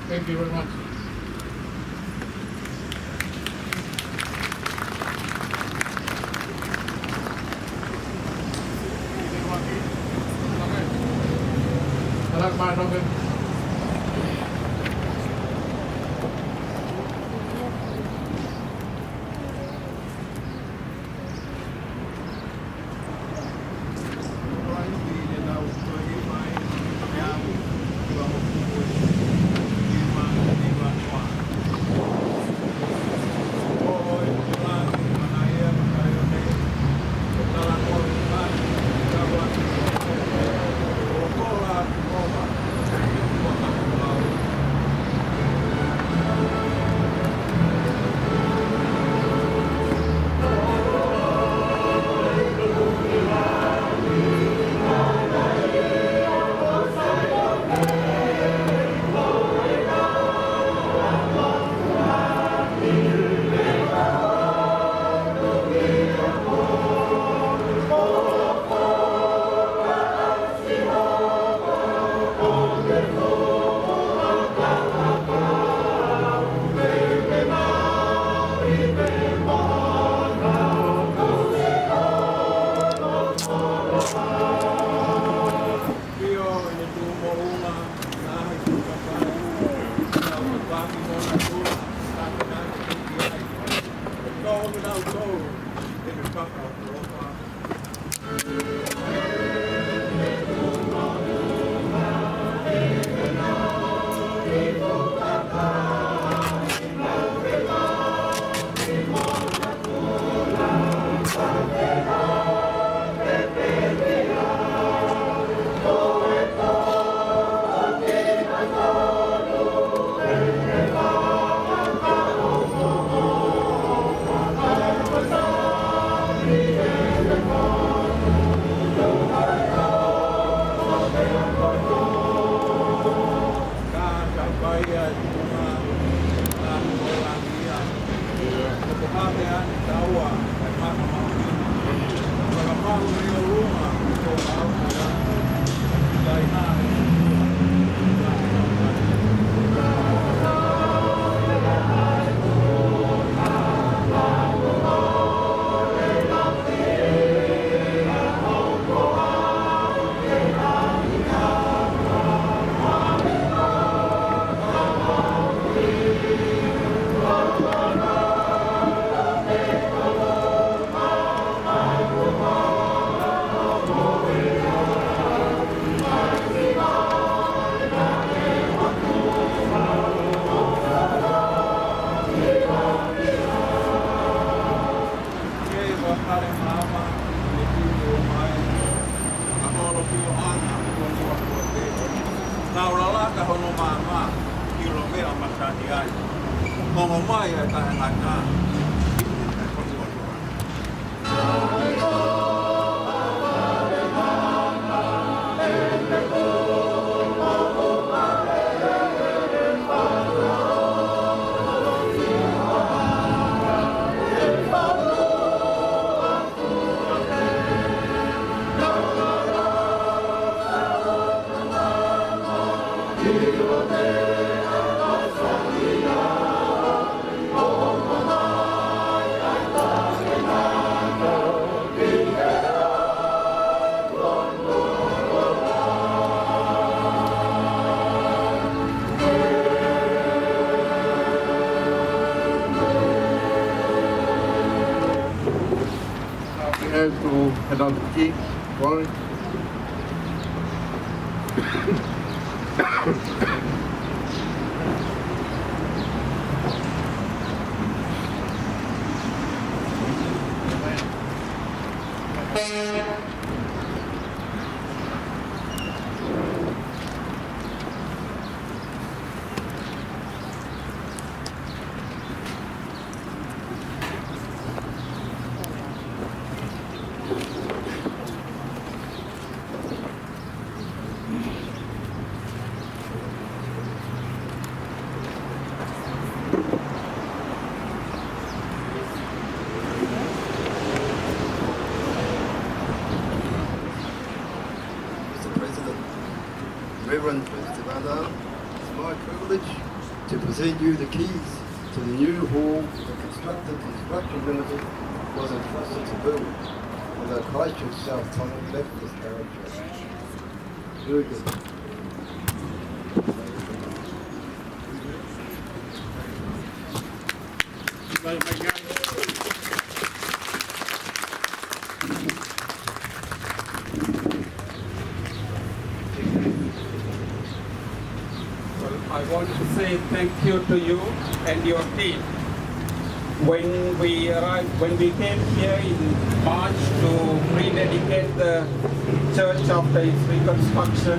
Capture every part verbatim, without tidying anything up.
Thank you very much. Nau lalaka hono maama, ʻi Lomea Masani ai. Ongo mai e taʻengata. Hand to Henare Kiki, Warwick. Mister President, Reverend President Sivada, it's my privilege To present you the keys to the new hall the constructor, Construction Limited, was entrusted to build, although Christchurch South Tonga left this parish. Very good. Well, I want to say thank you to you and your team. When we arrived, when we came here in March to rededicate the church after its reconstruction,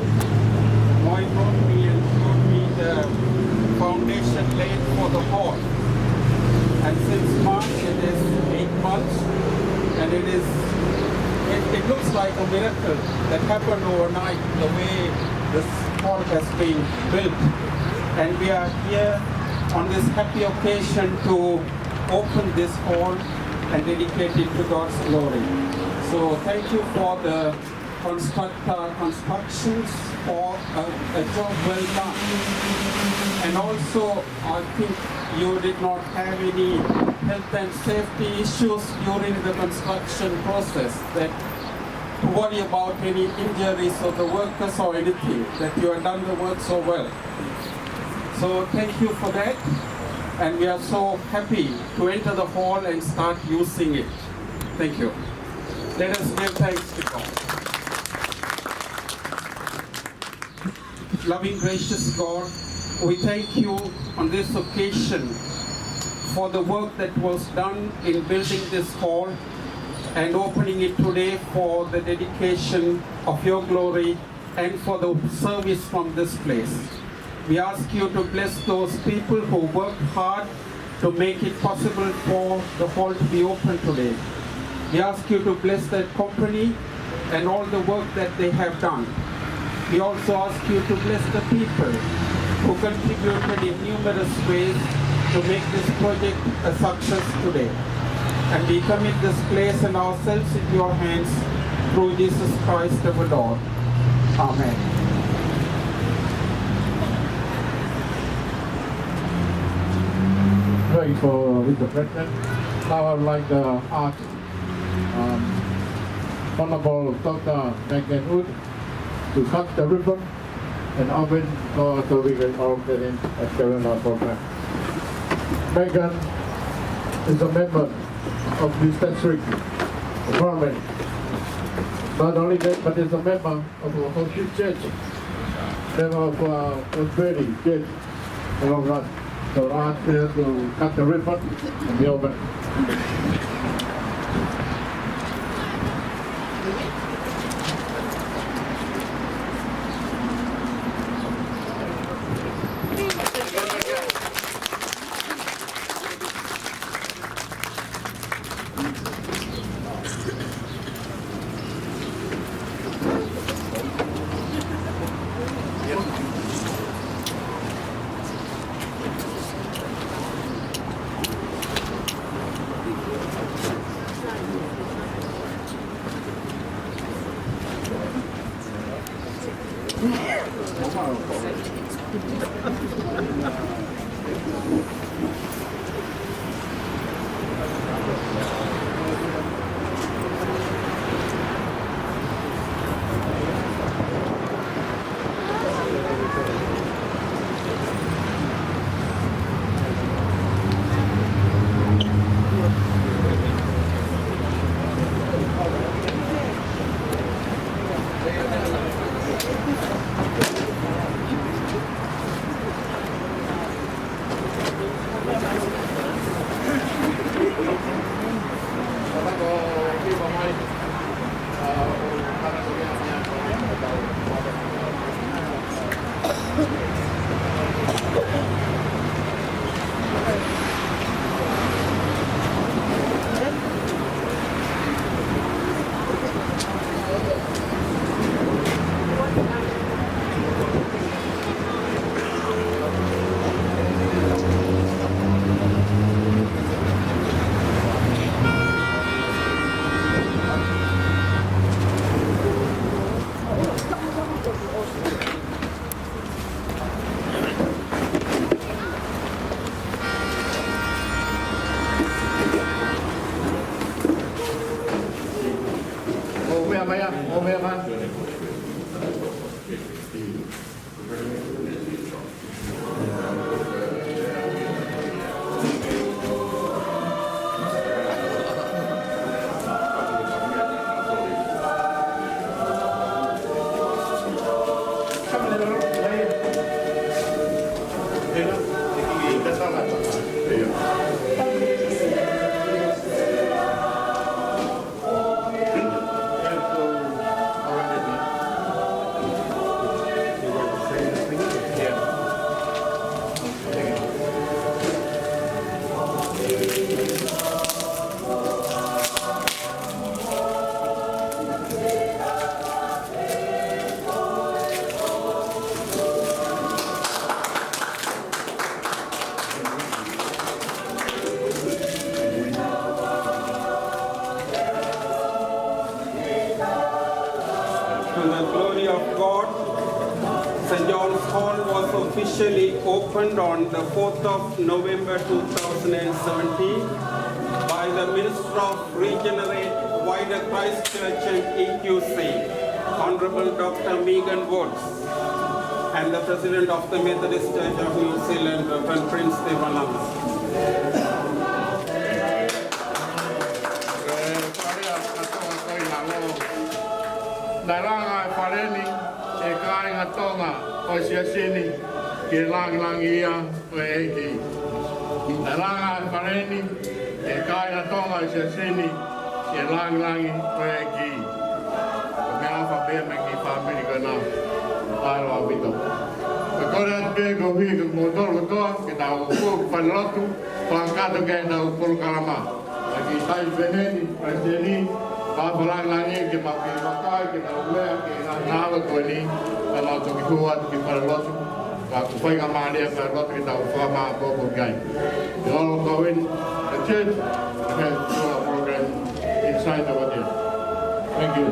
Moe brought me and showed me the foundation laid for the hall. And since March, it is eight months, and it is, it, it looks like a miracle that happened overnight, the way this hall has been built. And we are here on this happy occasion to open this hall and dedicate it to God's glory. So thank you for the constructor, constructions for a, a job well done. And also, I think you did not have any health and safety issues during the construction process that to worry about any injuries of the workers or anything, that you have done the work so well. So thank you for that, and we are so happy to enter the hall and start using it. Thank you. Let us give thanks to God. Loving, gracious God, we thank you on this occasion for the work that was done in building this hall and opening it today for the dedication of your glory and for the service from this place. We ask you to bless those people who worked hard to make it possible for the hall to be open today. We ask you to bless that company and all the work that they have done. We also ask you to bless the people who contributed in numerous ways to make this project a success today. And we commit this place and ourselves into your hands through Jesus Christ our Lord. Amen. Thank you, Mister President. Now I'd like to ask, um, Honorable Doctor Megan Wood to cut the ribbon and open so, so we can all get in and carry on our program. Megan is a member of this district, Norman. Not only that, but is a member of our whole church, member of, uh, Prosperity Church, and all that. So I ask her to cut the ribbon and be open. To the glory of God, Saint John's Hall was officially opened on the fourth of November two thousand and seventeen by the Minister of Regenerate Wider Christchurch and E Q C, Honorable Doctor Megan Woods, and the President of the Methodist Church of New Zealand, Reverend Prince Tevananga. Naʻe langa e fale ni ʻe he kāinga Tonga ʻo e siasi ni ki he lāngilangi ia ʻo e ʻEiki. Naʻe langa e fale ni ʻe he kāinga Tonga ʻo e siasi ni ki he lāngilangi ʻo e ʻEiki. Ko e meʻaʻofa pē mei he kiʻi fāmili ko ena. ʻAi ʻaupito. Ko e kole atu pē ko e ʻuhi ko kimoutolu kotoa ke tau hū ki falelotu, fakakakato ki heʻetau polokalama. ʻA e kiʻi taimi pehē ni, Palesiteni, pea ʻofa lāngilangi ke mau kei vakai, ke tau lea ki he ngaahi ngāue ko eni, ka mau toki hū atu ki falelotu, ka ʻoku faingamālie e falelotu ke tau fakamāʻopoʻopo ki ai. You're all going to church, we have to do our program inside over there. Thank you.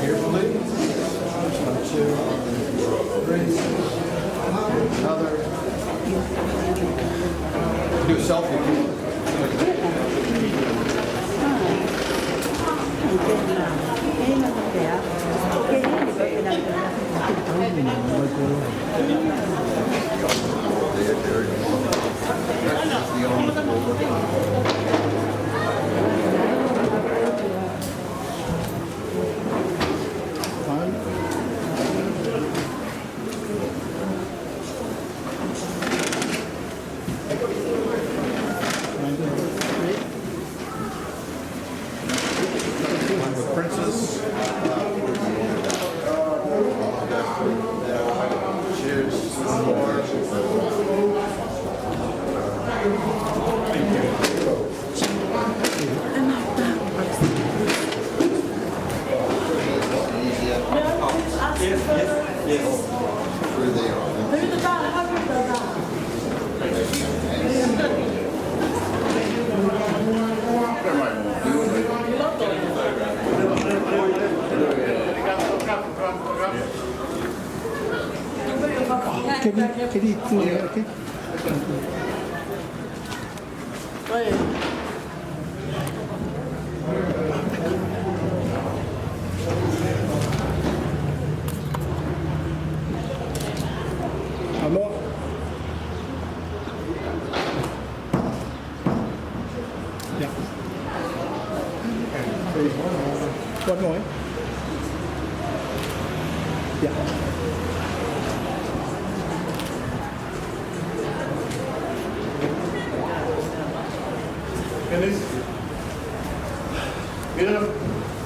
Carefully. One, two, three. Another. Do a selfie. One with Princess. Cheers. Yes, yes, yes. Can you, can you do that, okay? Hello? Yeah. One more, eh? Yeah. Finish? Get up.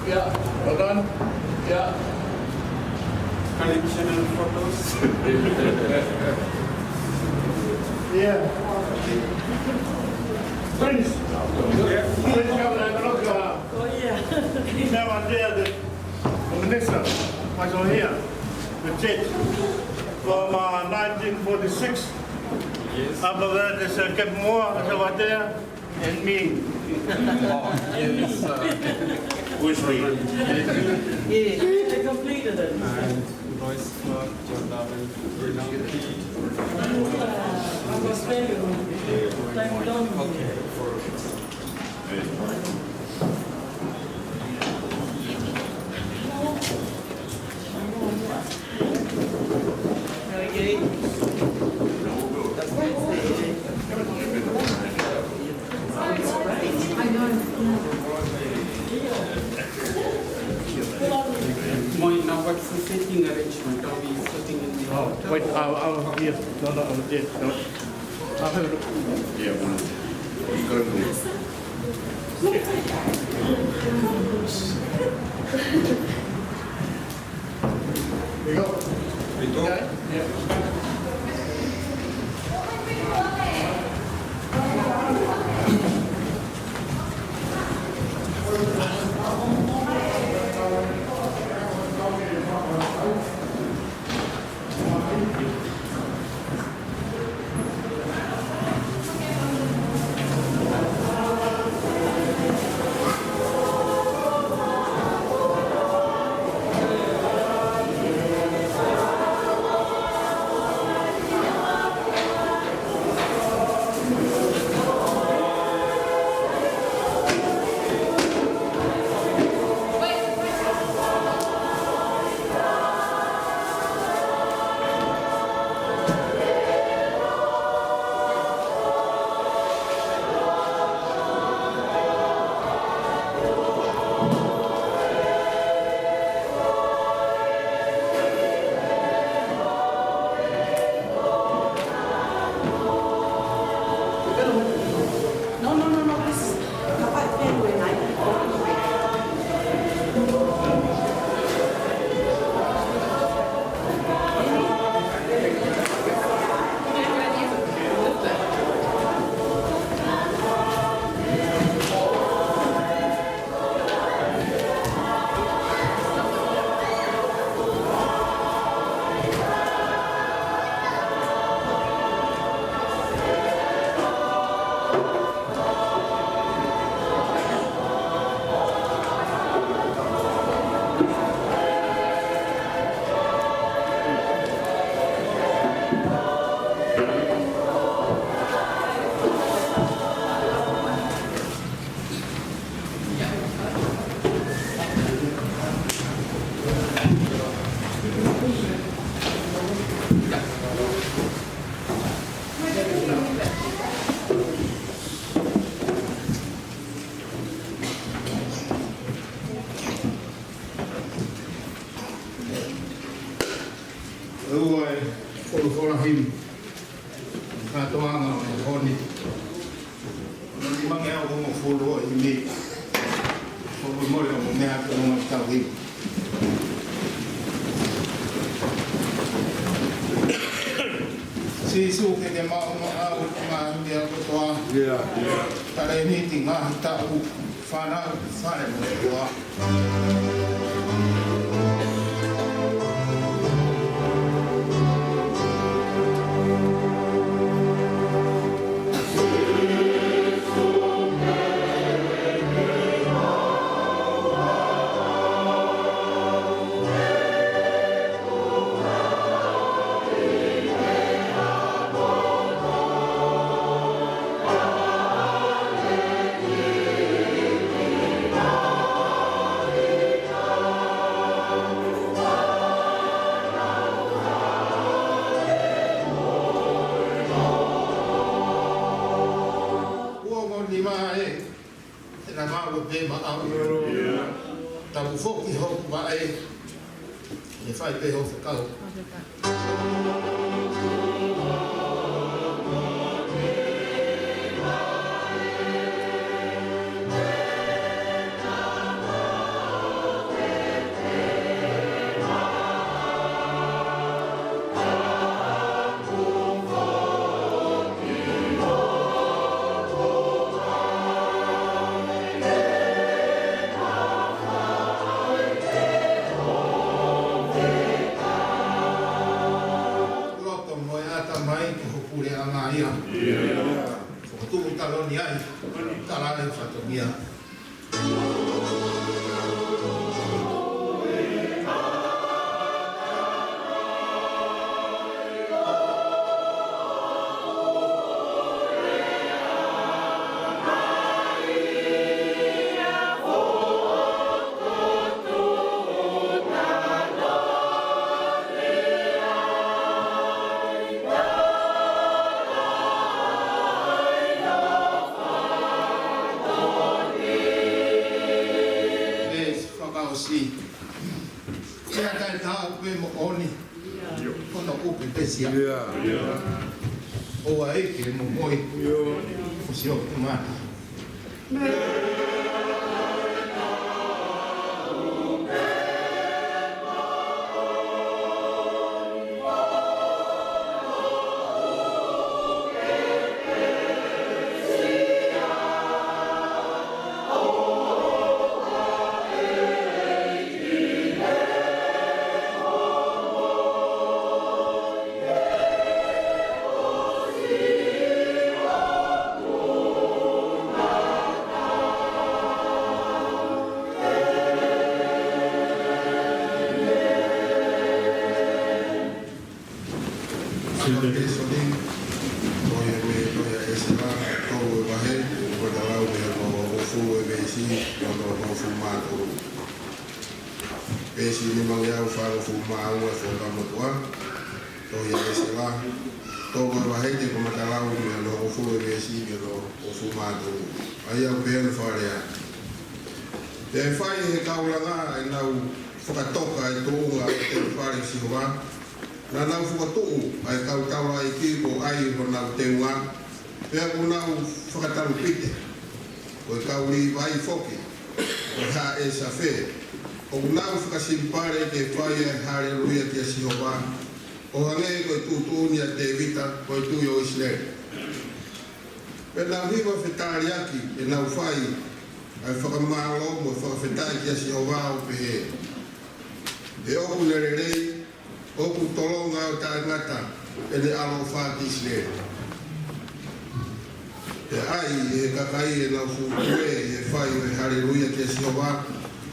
Yeah. Well done. Yeah. Collection of photos. Yeah. Prince. Yeah. Prince, come and have a look. Uh, oh, yeah. Now I'm there. The, the minister was on here. The judge from, uh, nineteen forty-six. Yes. After that, it's, uh, Captain Moore, Salvatore, and me. Oh, yes, uh, Which we? Yeah, they completed it. And Royce Clark, John Darwin, Renan Pete. Yeah, I was very good. Thank you. Okay. Moi, now what's the seating arrangement? Are we sitting in the Oh, wait, I'll, I'll, yes, no, no, I'll, yes, no. I'll have a look. Yeah, one. It's going to be. Ua e folofola himi. Kātoanga ʻo e ʻaho ni. Nima ngeau hongofulu ʻo e himi. Fakamolemole ʻo meʻa ki he ʻetau himi. Sīsū ke ke maʻu maʻau, maʻu meʻa kotoa. Ia, ia. Talēniti, ngaahi taʻu, fānau, fale mo e ua. Kuo mo ni mai, ʻe na mau pē maʻau. Tau foki hoku vaʻe, ʻe fai pē ho fekau. Loto mo e ʻatamai ko ho puleʻanga ia. Fokotuʻu taloni ai, tala e fatongia. Veesi fakaʻosi. ʻE ʻikai te u pehē moʻoni, ko hono ʻupi pē sia. ʻOua ʻe ʻeke mo moʻi, ʻo sio ki mata. Sīpeli. Ko e meʻa ko ia ʻa ʻEsela, tolu e vahe, ko e talau mei hono hongofulu e veesi, ki hono hongofulu mā tolu. Veesi nimangeau fāngofulu mā ua e Fuakava Motuʻa, tohi ʻa ʻEsela, tolu e vahe, ko e talau mei hono hongofulu e veesi, ki hono hongofulu mā tolu. ʻA ia ʻoku pehē hono fakalea. Pea fai ʻe he kau langa ʻenau fakatoka e tuʻunga ʻo e temipale ʻo Sihova, naʻa nau fokotuʻu ʻa e kau taulaʻeiki kuo ʻai honau teunga, pea kuo nau fakatalupite. Ko e kau Līvai foki, ko e haʻa ʻĒsafe, ʻoku nau fakatemipale ke fai ʻa e haleluia kia Sihova, ʻo hangē ko e tuʻutuʻuni ʻa Tēvita, ko e tuʻi ʻo ʻIsileli. Pea nau hiva fetaliaki ʻenau fai ʻa e fakamālō mo e fakafetaʻi kia Sihova ʻo pehē, He ʻoku ne lelei, ʻoku tolonga ʻo taʻengata ʻene ʻaloʻofa ki ʻIsileli. Pea ʻai ʻe he kakai ʻenau fuʻu tuē ʻi he fai ʻo e haleluia kia Sihova,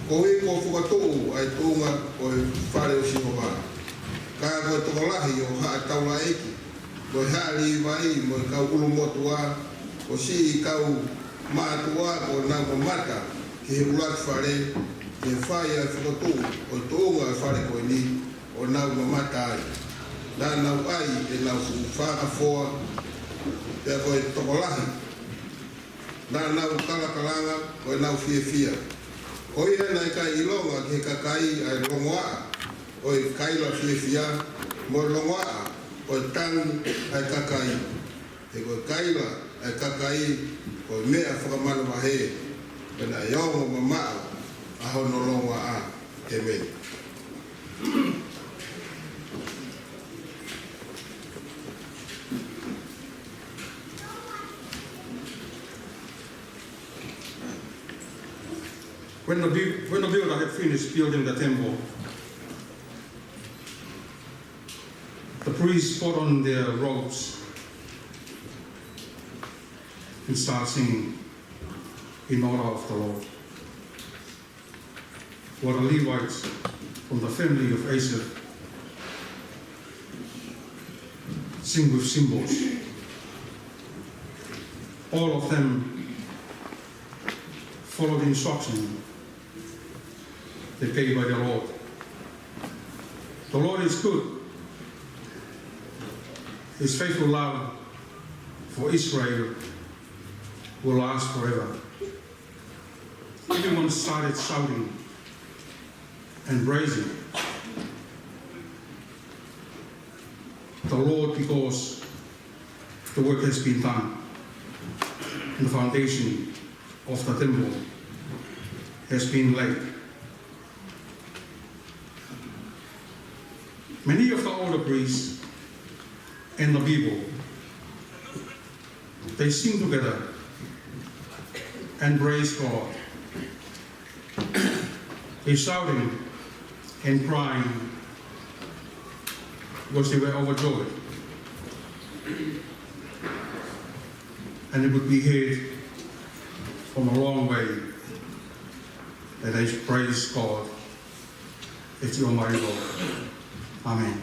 koeʻuhi kuo fokotuʻu ʻa e tuʻunga ʻo e fale ʻo Sihova. Ka ko e tokolahi ʻo haʻa taulaʻeiki, ko e haʻa Līvai mo e kau ʻulumotuʻa, ko siʻi kau mātuʻa kuo nau mamata ki he ʻuluaki fale, ki he fai ʻa e fokotuʻu ʻo e tuʻunga ʻo e fale ko eni, ʻo nau mamata ai. Naʻa nau ʻai ʻenau fuʻu fakafoa, pea ko e tokolahi naʻa nau kalakalanga ko ʻenau fiefia. Ko ia naʻe ʻikai ʻilonga ki he kakai ʻa e longoaʻa ʻo e kaila fiefia, mo e longoaʻa ʻo e tangi ʻa e kakai. He ko e kaila ʻa e kakai ko e meʻa fakamanavahē, pea naʻe ongo mamaʻo ʻa hono longoaʻa. ʻĒmeni. When the, bu- when the builder had finished building the temple, the priests put on their robes and start singing in honor of the Lord. While the Levites from the family of Asaph sing with cymbals. All of them follow the instruction that gave by the Lord. The Lord is good. His faithful love for Israel will last forever. Everyone started shouting and praising the Lord because the work has been done, and the foundation of the temple has been laid. Many of the older priests and the people, they sing together and praise God. They shouting and crying because they were overjoyed. And it would be heard from a long way that they praise God. It's your mighty Lord. Amen.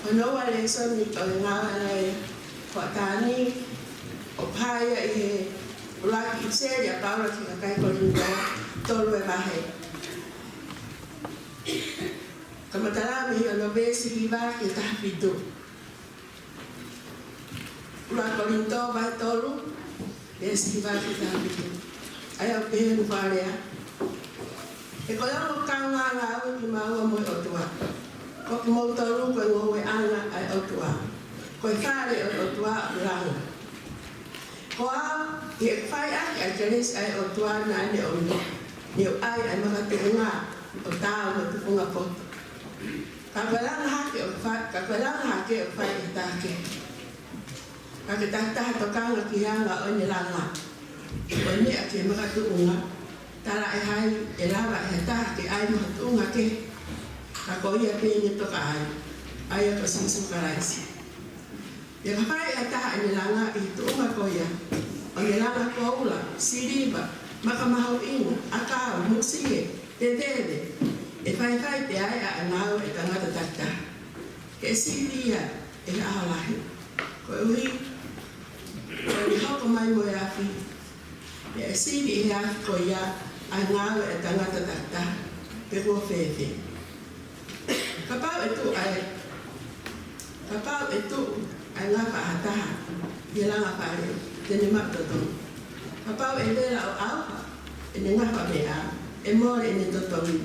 Hono ua lēsoni ʻo e ngāue ʻa e hoʻatā ni, ʻoku hā ia ʻi he ʻuluaki ʻipiseli ʻa Paula ki he kakai Kolinitō, tolu e vahe. Kamata mei hono veesi hiva ki he taha fitu. ʻUluaki Kolinitō vahe tolu, veesi hiva ki he taha fitu. ʻA ia ʻoku pehē hono fakalea: He ko e ongo kaungā ngāue kimaua mo e ʻOtua. Ko kimoutolu ko e ngoueʻanga ʻa e ʻOtua. Ko e fale ʻo e ʻOtua ʻoku langa. Ko au, ʻi heʻeku fai ʻaki ʻa e kelesi ʻa e ʻOtua naʻa ne ʻomi, ne u ʻai ʻa e makatuʻunga ʻo taau mo e tufunga poto. Ka ko e langa hake ʻoku fai, ka ko e langa hake ʻoku fai ʻe he taha kehe. Ka ke takitaha tokanga ki he anga ʻo ʻene langa, ʻo ne ʻai ki he makatuʻunga. Talaʻehai ʻe lava ʻe ha taha ke ʻai makatuʻunga kehe, ka ko ia pē ʻene tokaʻi, ʻa ia ko Sīsū Kalaisi. Pea ka fai ʻe ha taha ʻene langa ʻi he tuʻunga ko ia, ʻo ne langa koula, siliva, maka mahuʻinga, ʻakau, musie, tetele, ʻe faifai pē ai ʻa e ngāue ʻa e tangata takitaha, ke sivi ia ʻi he ʻaho lahi. Koeʻuhi ko ʻene hoko mai mo e afi, pea ʻe sivi ʻi he afi ko ia ʻa e ngāue ʻa e tangata takitaha, pe kuo fēfē. Kapau ʻe tuʻu ʻa e, kapau ʻe tuʻu ʻa e ngafa ʻa ha taha ʻi he langa fale, te ne maʻu totongi. Kapau ʻe vela ʻo ʻauha ʻene ngafa meʻa, ʻe mole ʻene totongi,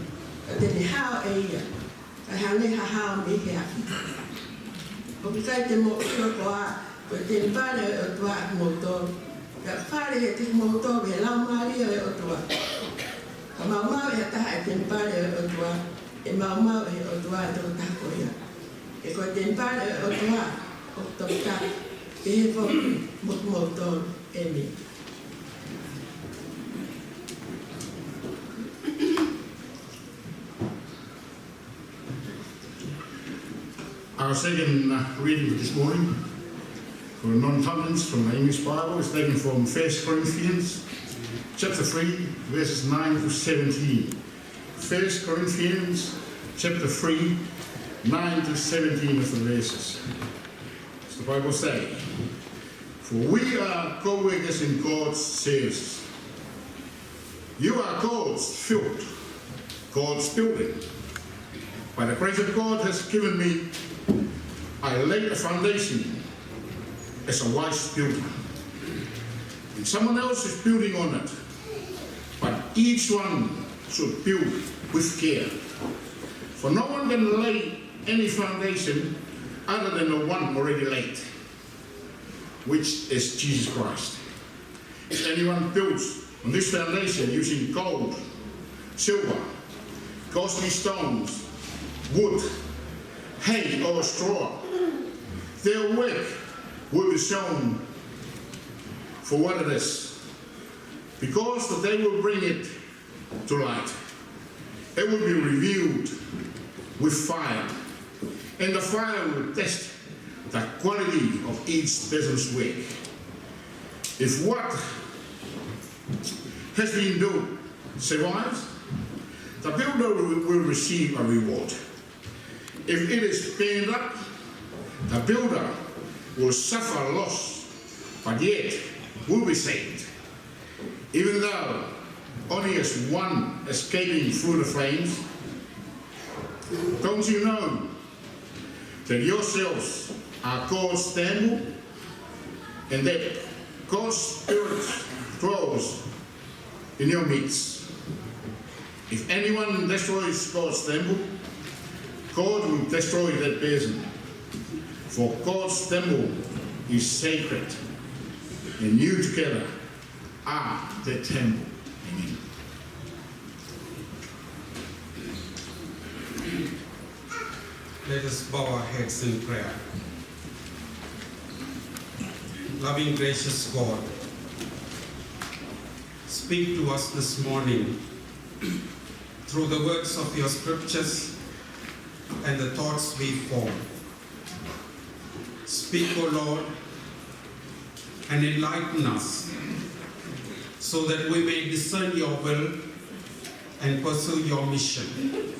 ka te ne hao ʻe ia, kae hangē ha hao mei he afi. ʻOku ʻikai te mou ʻilo koā ko e temipale ʻo e ʻOtua ʻa kimoutolu, pea ʻoku faleʻi ʻiate kimoutolu ʻe he Laumālie ʻo e ʻOtua? Ka maumau ʻe ha taha ʻa e temipale ʻo e ʻOtua, ʻe maumau ʻe he ʻOtua ʻa e tokotaha ko ia. He ko e temipale ʻo e ʻOtua ʻoku toputapu, pehē foki mo kimoutolu. ʻĒmeni. Our second, uh, reading for this morning, for non-conference from the English Bible, is taken from First Corinthians chapter three, verses nine to seventeen. First Corinthians chapter three, nine to seventeen of the verses. As the Bible says, "For we are co-workers in God's service. You are God's field, God's building. By the grace of God has given me, I laid a foundation as a wise builder. And someone else is building on it. But each one should build with care. For no one can lay any foundation other than the one already laid, which is Jesus Christ. If anyone builds on this foundation using gold, silver, costly stones, wood, hay, or straw, their work will be shown for what it is, because the day will bring it to light. It will be revealed with fire, and the fire will test the quality of each person's work. If what has been built survives, the builder will, will receive a reward. If it is burned up, the builder will suffer loss, but yet will be saved, even though only as one escaping through the flames. Don't you know that yourselves are God's temple, and that God's Spirit dwells in your midst? If anyone destroys God's temple, God will destroy that person. For God's temple is sacred, and you together are the temple." Amen. Let us bow our heads in prayer. Loving, gracious God, speak to us this morning through the words of your scriptures and the thoughts we form. Speak, O Lord, and enlighten us so that we may discern your will and pursue your mission.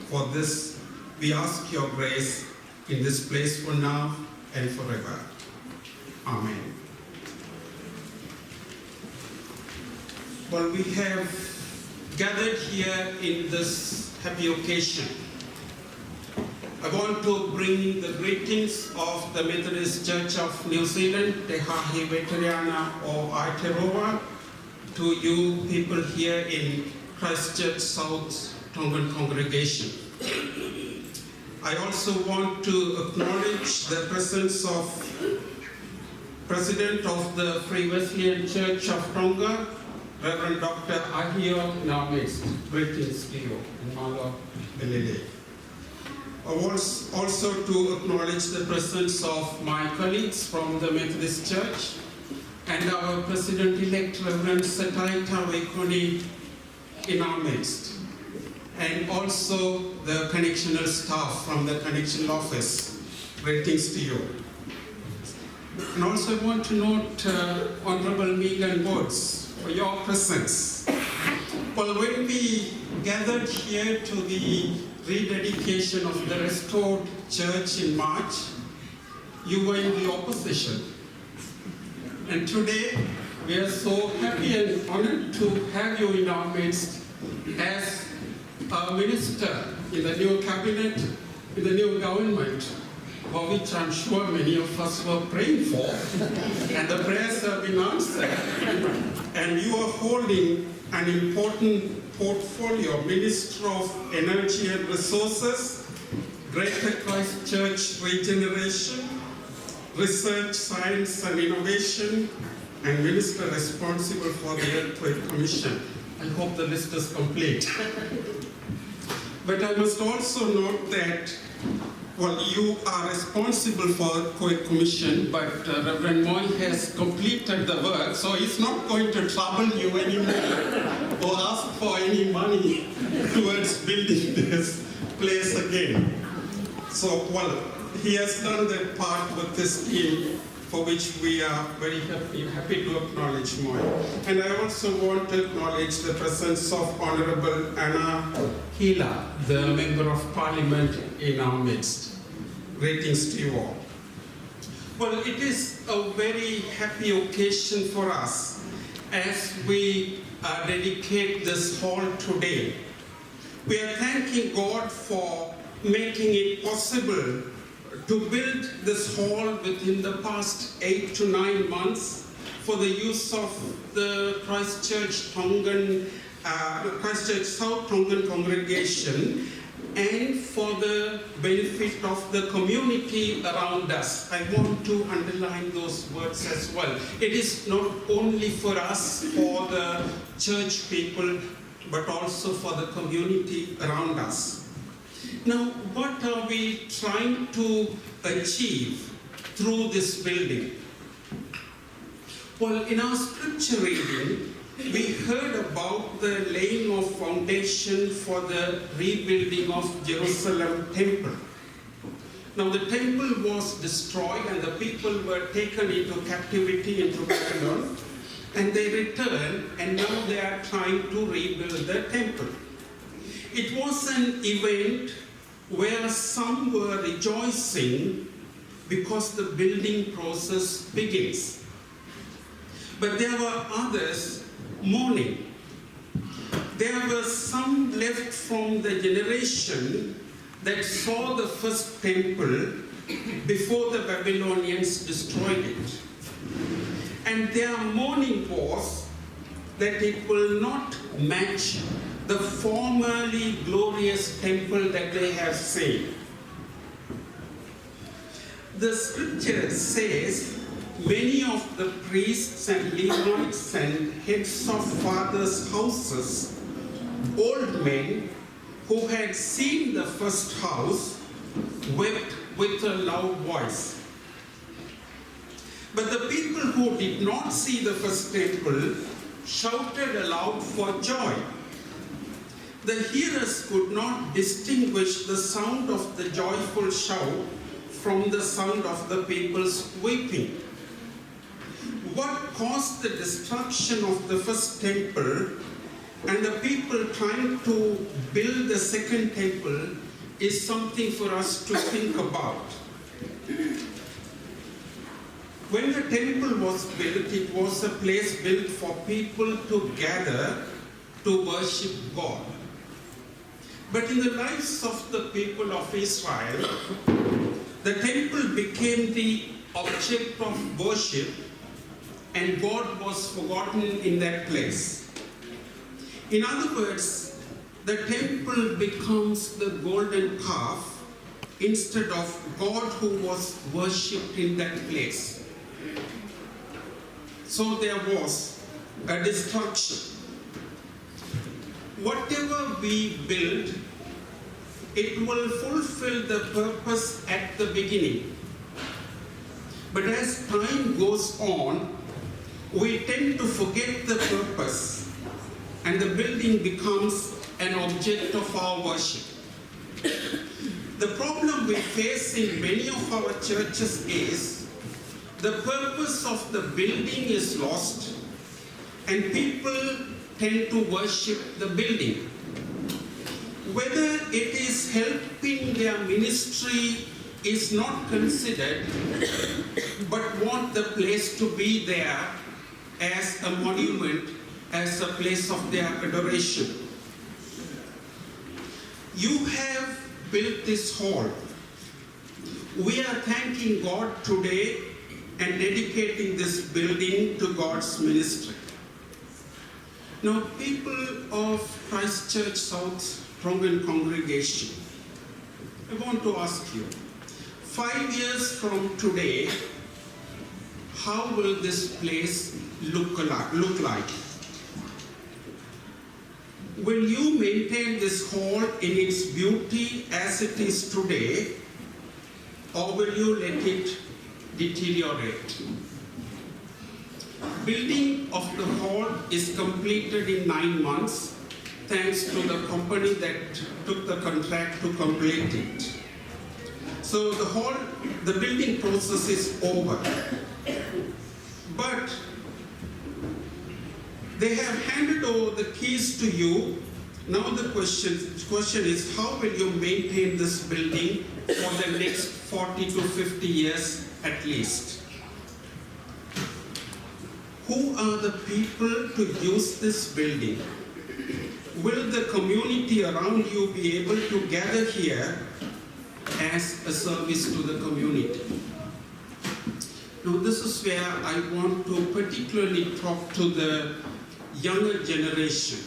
For this, we ask your grace in this place for now and forever. Amen. Well, we have gathered here in this happy occasion. I want to bring the greetings of the Methodist Church of New Zealand, Te Hāhi Uētariana ʻo Aotearoa, to you people here in Christchurch South Tongan Congregation. I also want to acknowledge the presence of President of the Free Wesleyan Church of Tonga, Reverend Doctor ʻAhio in our midst. Greetings to you, and mālō e lelei. I want also to acknowledge the presence of my colleagues from the Methodist Church and our President-elect, Reverend Setae Taueikuni, in our midst, and also the connectional staff from the connection office. Greetings to you. And also I want to note, uh, Honorable Megan Woods, for your presence. Well, when we gathered here to the rededication of the restored church in March, you were in the opposition. And today, we are so happy and honored to have you in our midst as a minister in the new cabinet, in the new government, for which I'm sure many of us were praying for, and the prayers have been answered. And you are holding an important portfolio, Minister of Energy and Resources, Greater Christchurch Regeneration, Research, Science and Innovation, and Minister responsible for the Earthquake Commission. I hope the list is complete. But I must also note that, well, you are responsible for Earthquake Commission, but, uh, Reverend Moy has completed the work, so he's not going to trouble you anymore or ask for any money towards building this place again. So, well, he has done that part with this team, for which we are very happy, happy to acknowledge Moy. And I also want to acknowledge the presence of Honorable Anna Hila, the Member of Parliament in our midst. Greetings to you all. Well, it is a very happy occasion for us as we, uh, dedicate this hall today. We are thanking God for making it possible to build this hall within the past eight to nine months for the use of the Christchurch Tongan, uh, Christchurch South Tongan congregation, and for the benefit of the community around us. I want to underline those words as well. It is not only for us, for the church people, but also for the community around us. Now, what are we trying to achieve through this building? Well, in our scripture reading, we heard about the laying of foundation for the rebuilding of Jerusalem temple. Now, the temple was destroyed and the people were taken into captivity into Babylon, and they returned, and now they are trying to rebuild the temple. It was an event where some were rejoicing because the building process begins. But there were others mourning. There were some left from the generation that saw the first temple before the Babylonians destroyed it. And their mourning was that it will not match the formerly glorious temple that they have seen. The scripture says, "Many of the priests and Levites and heads of fathers' houses, old men who had seen the first house, wept with a loud voice." But the people who did not see the first temple shouted aloud for joy. The hearers could not distinguish the sound of the joyful shout from the sound of the people's weeping. What caused the destruction of the first temple and the people trying to build the second temple is something for us to think about. When the temple was built, it was a place built for people to gather to worship God. But in the lives of the people of Israel, the temple became the object of worship, and God was forgotten in that place. In other words, the temple becomes the golden calf instead of God who was worshipped in that place. So there was a destruction. Whatever we build, it will fulfill the purpose at the beginning. But as time goes on, we tend to forget the purpose, and the building becomes an object of our worship. The problem we face in many of our churches is the purpose of the building is lost, and people tend to worship the building. Whether it is helping their ministry is not considered, but want the place to be there as a monument, as a place of their adoration. You have built this hall. We are thanking God today and dedicating this building to God's ministry. Now, people of Christchurch South Tongan congregation, I want to ask you, five years from today, how will this place look like? Look like? Will you maintain this hall in its beauty as it is today, or will you let it deteriorate? Building of the hall is completed in nine months, thanks to the company that took the contract to complete it. So the hall, the building process is over. But they have handed over the keys to you. Now the question, question is, how will you maintain this building for the next forty to fifty years at least? Who are the people to use this building? Will the community around you be able to gather here as a service to the community? Now, this is where I want to particularly talk to the younger generation.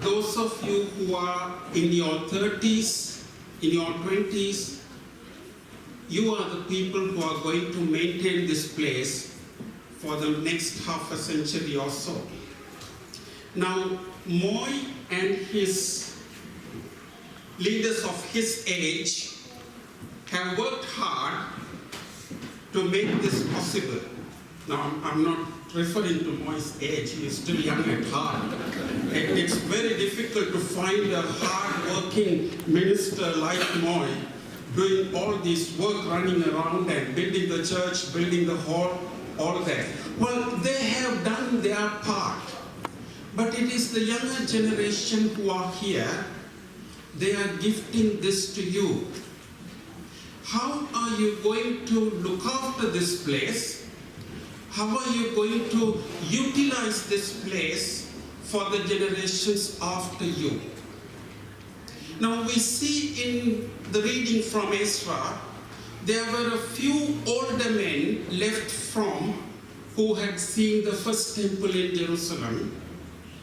Those of you who are in your thirties, in your twenties, you are the people who are going to maintain this place for the next half a century or so. Now, Moy and his leaders of his age have worked hard to make this possible. Now, I'm, I'm not referring to Moy's age, he is still young at heart. It, it's very difficult to find a hard-working minister like Moy doing all this work, running around and building the church, building the hall, all that. Well, they have done their part. But it is the younger generation who are here. They are gifting this to you. How are you going to look after this place? How are you going to utilize this place for the generations after you? Now we see in the reading from Ezra, there were a few older men left from who had seen the first temple in Jerusalem.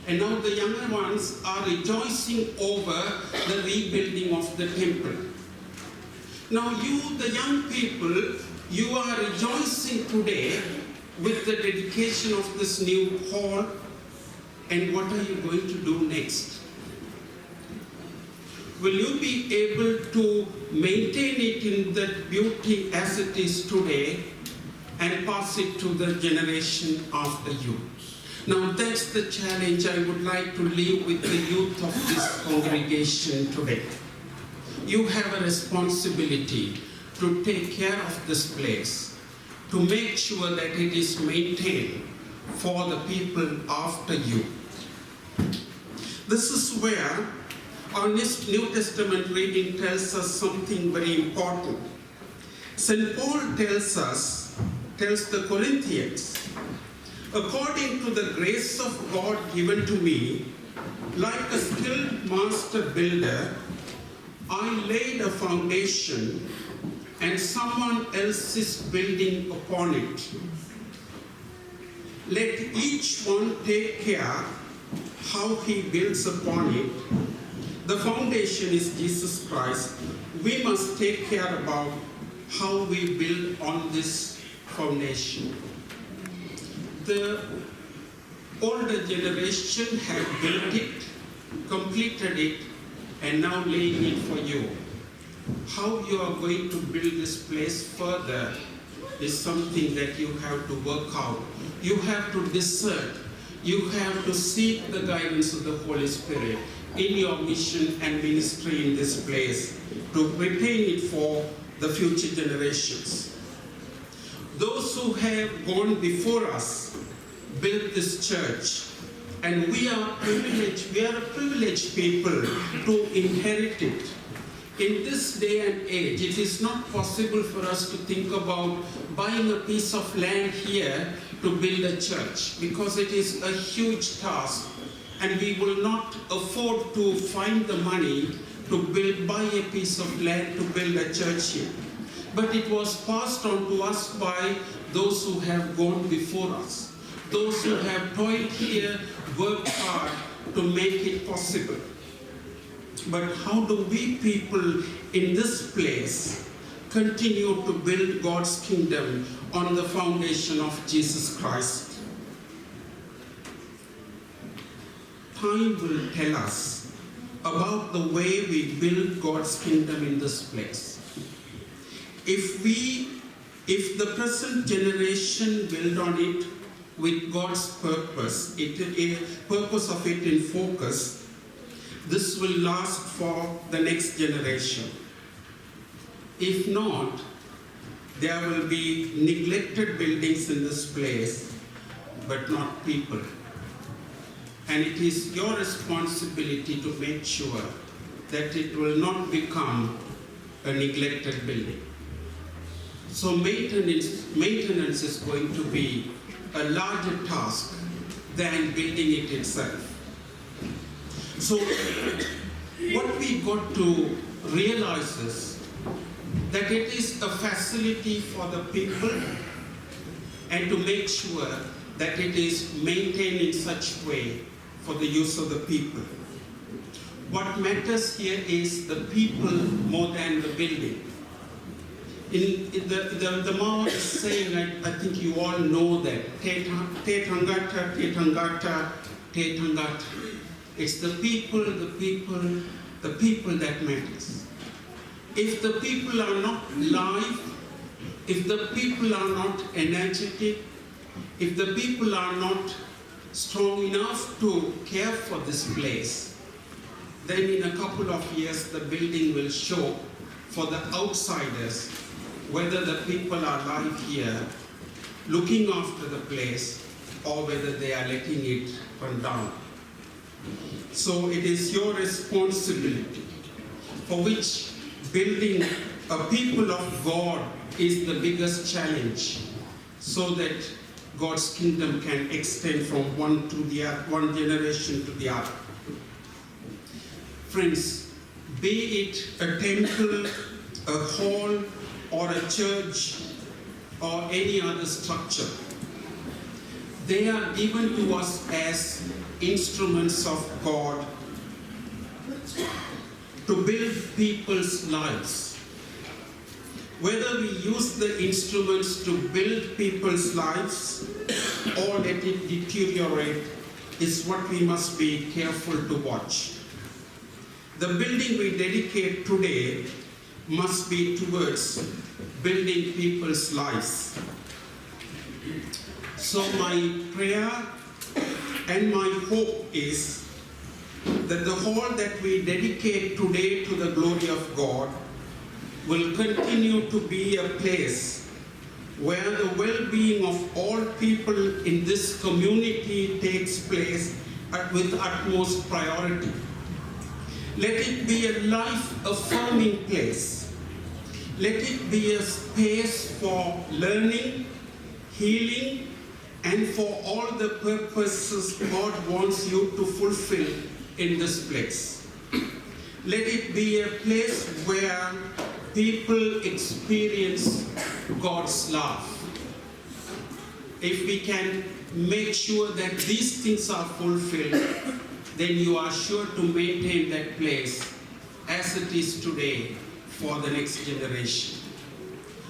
And now the younger ones are rejoicing over the rebuilding of the temple. Now you, the young people, you are rejoicing today with the dedication of this new hall. And what are you going to do next? Will you be able to maintain it in that beauty as it is today and pass it to the generation after you? Now that's the challenge I would like to leave with the youth of this congregation today. You have a responsibility to take care of this place, to make sure that it is maintained for the people after you. This is where Our New Testament reading tells us something very important. Saint Paul tells us, tells the Corinthians, "According to the grace of God given to me, like a skilled master builder, I laid a foundation, and someone else is building upon it. Let each one take care how he builds upon it. The foundation is Jesus Christ. We must take care about how we build on this foundation." The older generation have built it, completed it, and now laying it for you. How you are going to build this place further is something that you have to work out. You have to discern. You have to seek the guidance of the Holy Spirit in your mission and ministry in this place to retain it for the future generations. Those who have gone before us built this church, and we are privileged, we are a privileged people to inherit it. In this day and age, it is not possible for us to think about buying a piece of land here to build a church, because it is a huge task, and we will not afford to find the money to build, buy a piece of land to build a church here. But it was passed on to us by those who have gone before us, those who have toiled here, worked hard to make it possible. But how do we people in this place continue to build God's kingdom on the foundation of Jesus Christ? Time will tell us about the way we build God's kingdom in this place. If we, if the present generation build on it with God's purpose, it, it, purpose of it in focus, this will last for the next generation. If not, there will be neglected buildings in this place, but not people. And it is your responsibility to make sure that it will not become a neglected building. So maintenance, maintenance is going to be a larger task than building it itself. So what we got to realize is that it is a facility for the people, and to make sure that it is maintained in such way for the use of the people. What matters here is the people more than the building. In, in the, the, the Maori saying, I, I think you all know that, "Te ta-, te tangata, te tangata, te tangata." It's the people, the people, the people that matters. If the people are not live, if the people are not energetic, if the people are not strong enough to care for this place, then in a couple of years the building will show for the outsiders whether the people are alive here looking after the place or whether they are letting it run down. So it is your responsibility, for which building a people of God is the biggest challenge, so that God's kingdom can extend from one to the oth-, one generation to the other. Friends, be it a temple, a hall, or a church, or any other structure, they are given to us as instruments of God to build people's lives. Whether we use the instruments to build people's lives or let it deteriorate is what we must be careful to watch. The building we dedicate today must be towards building people's lives. So my prayer and my hope is that the hall that we dedicate today to the glory of God will continue to be a place where the well-being of all people in this community takes place at, with utmost priority. Let it be a life-affirming place. Let it be a space for learning, healing, and for all the purposes God wants you to fulfill in this place. Let it be a place where people experience God's love. If we can make sure that these things are fulfilled, then you are sure to maintain that place as it is today for the next generation.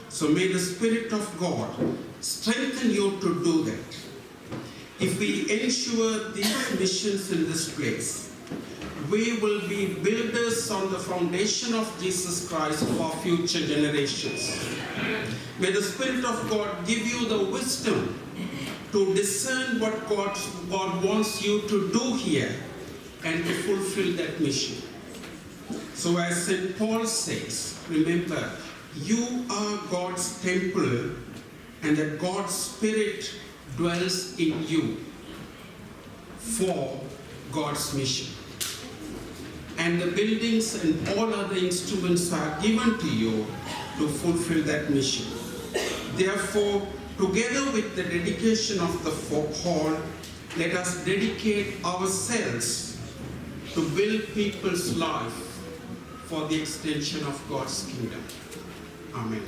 So may the Spirit of God strengthen you to do that. If we ensure these missions in this place, we will be builders on the foundation of Jesus Christ for future generations. May the Spirit of God give you the wisdom to discern what God, God wants you to do here and to fulfill that mission. So as Saint Paul says, remember, you are God's temple and that God's Spirit dwells in you for God's mission. And the buildings and all other instruments are given to you to fulfill that mission. Therefore, together with the dedication of the fo-, hall, let us dedicate ourselves to build people's life for the extension of God's kingdom. Amen.